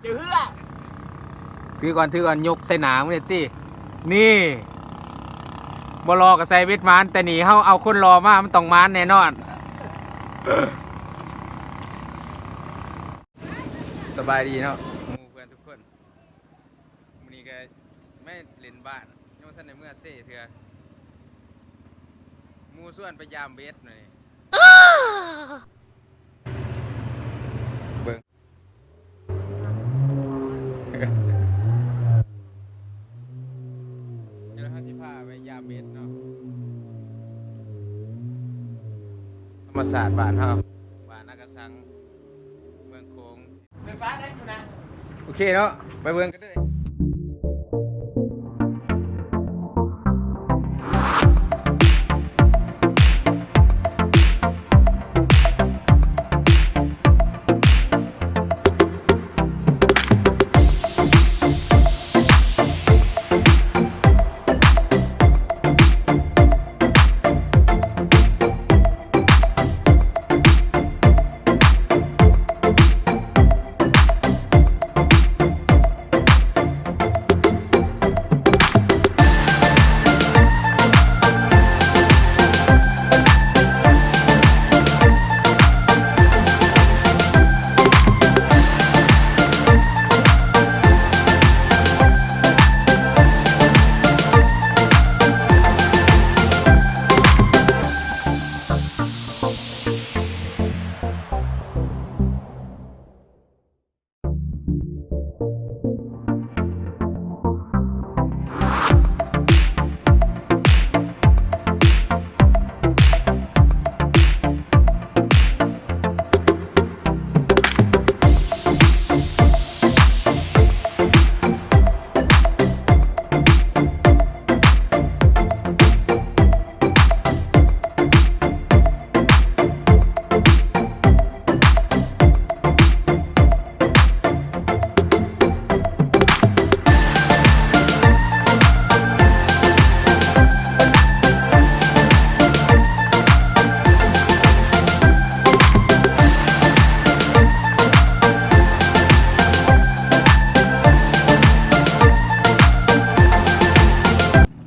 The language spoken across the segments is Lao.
ເຈົ້າເຮືອ ຖືກ່ອນ ຖືກ່ອນ ຍົກໃສ່ໜ້າມຶງເດ້ຕິ. ນີ້ ບໍ່ຫຼໍ່ກໍໃສ່ເບັດໝານ ແຕ່ນີ້ເຮົາເອົາຄົນຫຼໍ່ມາ ມັນຕ້ອງໝານແນ່ນອນ. ສະບາຍດີເນາະ ໝູ່ເພື່ອນທຸກຄົນ. ມື້ນີ້ກໍມາຫຼິ້ນບ້ານ ຍັງບໍ່ທັນໄດ້ເມືອເຊເທື່ອ. ໝູ່ຊວນໄປຢາມເບັດມື້ນີ້ ເບິ່ງ ດຽວເຮົາຊິພາໄປຢາມເບັດເນາະ. ທຳມະຊາດບ້ານເຮົາ ບ້ານນາກະສັງ ເມືອງໂຂງ. ໄຟຟ້າໄດ້ຢູ່ນະ ໂອເຄເນາະ ໄປເບິ່ງກັນເລີຍ.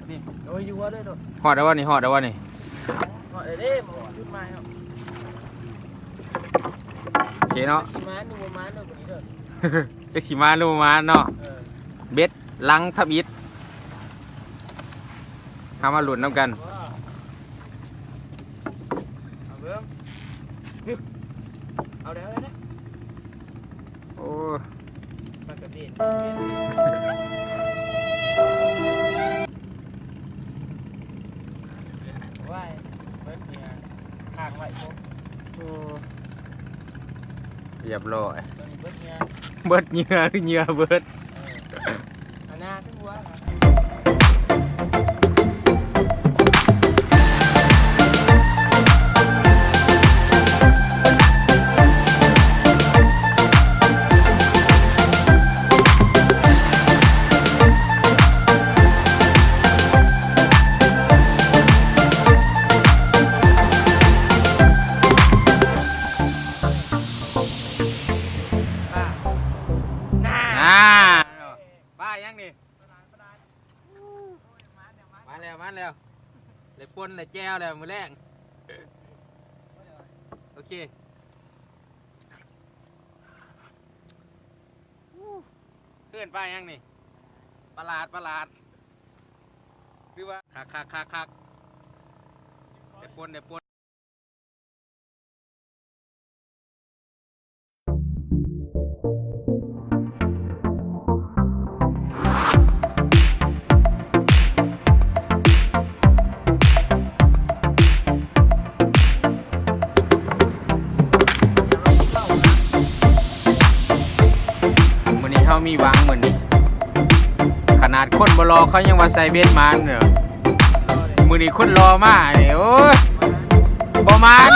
ນີ້ ໂອ້ຍ ຢູ່ເດີໂດດ ຮອດແລ້ວວະນີ້ ຮອດແລ້ວວະນີ້ ຮອດແລ້ວເດ້ ບໍ່ຂຶ້ນມາແລ້ວ ໂອເຄເນາະ ຊິມານຫຼືບໍ່ມານເດີ ບາດນີ້ເດີ ຈັກຊິມານຫຼືບໍ່ມານເນາະ ເອີ ເບັດຫຼັງທຳອິດ ເຮົາມາລຸ້ນນຳກັນ ເອົາເບິ່ງ ເອົາແລ້ວ ເອົາແລ້ວ ໂອ້ ມັນກະເບນ ໂອ້ຍ ເບິດເຫື່ອ ຄ້າງໄວ້ໂພດ ໂອ້ ຮຽບຮ້ອຍ ໂຕນີ້ເບິດເຫຍື່ອ ເບິດເຫຍື່ອ ເຫຍື່ອເບິດ ເອີ ອັນໜ້າຄືຫົວ ອ່າ ອ່າ ປາຫຍັງນີ້? ມາແລ້ວ ມາແລ້ວ ໄດ້ປົ່ນໄດ້ແຈ່ວແລ້ວມື້ແລງ ໂອເຄ ເອີ້ນປາຫຍັງນີ້? ປາຫຼາດ ປາຫຼາດ ຫຼືວ່າ ຄັກໆໆໆ ໄດ້ປົ່ນ ໄດ້ປົ່ນ. ມື້ນີ້ເຮົາມີຫວັງ ມື້ນີ້ ຂະໜາດຄົນບໍ່ຫຼໍ່ເຂົາຍັງວ່າໃສ່ເບັດໝານເນາະ. ມື້ນີ້ຄົນຫຼໍ່ມານີ້ ໂອ້ຍ ບໍ່ໝານ.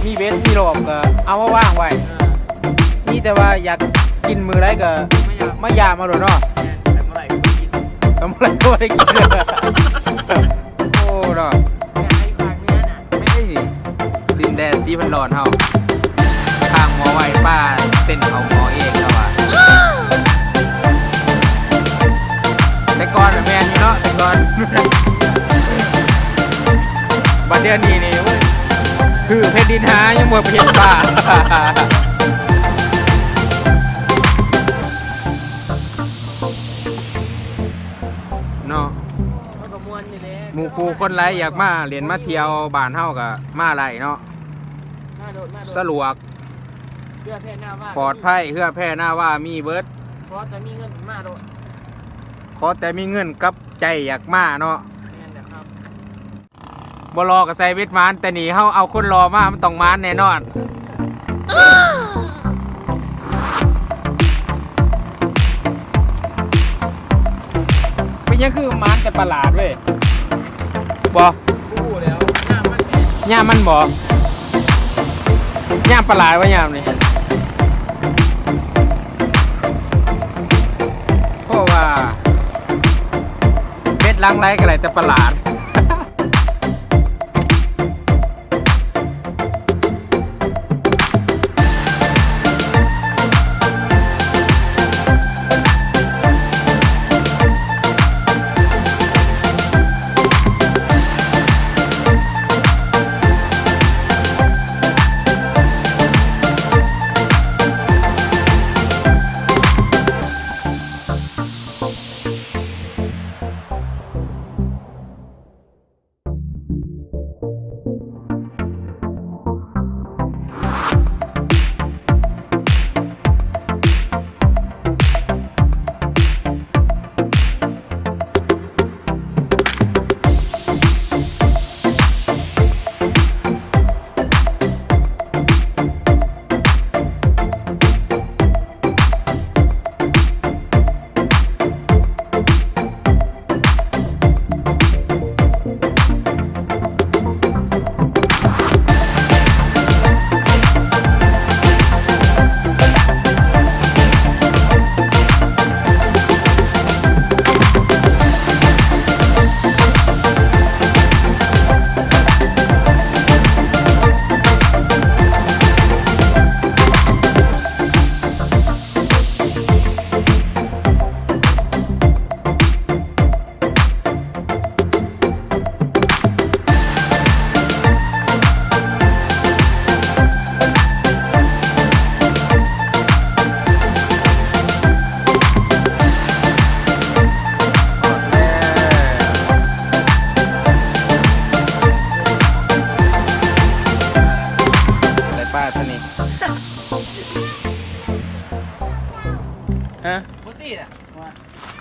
ມີເບັດມີລອບກໍເອົາມາວາງໄວ້ ເອີ ມີແຕ່ວ່າຢາກກິນມື້ໃດກໍມາຢາມ ມາຢາມເອົາໂລດເນາະ ແມ່ນ ແຕ່ບໍ່ໄດ້ກໍບໍ່ໄດ້ກິນ ກໍບໍ່ໄດ້ກໍບໍ່ໄດ້ກິນ ໂອ້ເນາະ ແມ່ນ ດິນແດນສີພັນດອນເຮົາ ທາງໝໍໄວປາເຕັ້ນເຂົ້າໝໍເອງແລ້ວວ່າ ແຕ່ກ່ອນນະແມ່ນຢູ່ເນາະ ແຕ່ກ່ອນ ບັດດຽວນີ້ນີ້ ໂອ້ຍ ຖືກແຜ່ນດິນຫາຍັງບໍ່ໄປເຮັດປ່າ ເນາະ ມັນກໍມ່ວນຢູ່ແຫຼະ ໝູ່ຄູ່ຄົນຫຼາຍຢາກມາຫຼິ້ນມາທ່ຽວບ້ານເຮົາກໍມາໄດ້ເນາະ ມາໂລດ ມາໂລດ ສະດວກ ເຮືອແພນາວາ ປອດໄພ ເຮືອແພນາວາມີເບິດ ຂໍແຕ່ມີເງິນມາໂລດ ຂໍແຕ່ມີເງິນກັບໃຈຢາກມາເນາະ ແມ່ນແຫຼະຄັບ ບໍ່ຫຼໍ່ກໍໃສ່ເບັດໝານ ແຕ່ນີ້ເຮົາເອົາຄົນຫຼໍ່ມາ ມັນຕ້ອງໝານແນ່ນອນ. ເປັນຫຍັງຄືໝານແຕ່ປາຫຼາດເວີຍ? ບໍ່ ບໍ່ຮູ້ແລ້ວ ຍາມມັນແຫຼະ ຍາມມັນບໍ່? ຍາມປາຫຼາດວ່າຍາມນີ້? ເພາະວ່າ ເບັດຫຼັງໄຫຼກໍໄດ້ແຕ່ປາຫຼາດ. ໄດ້ປາຕົວນີ້ ຮະ? ບໍ່ຕິດອະ.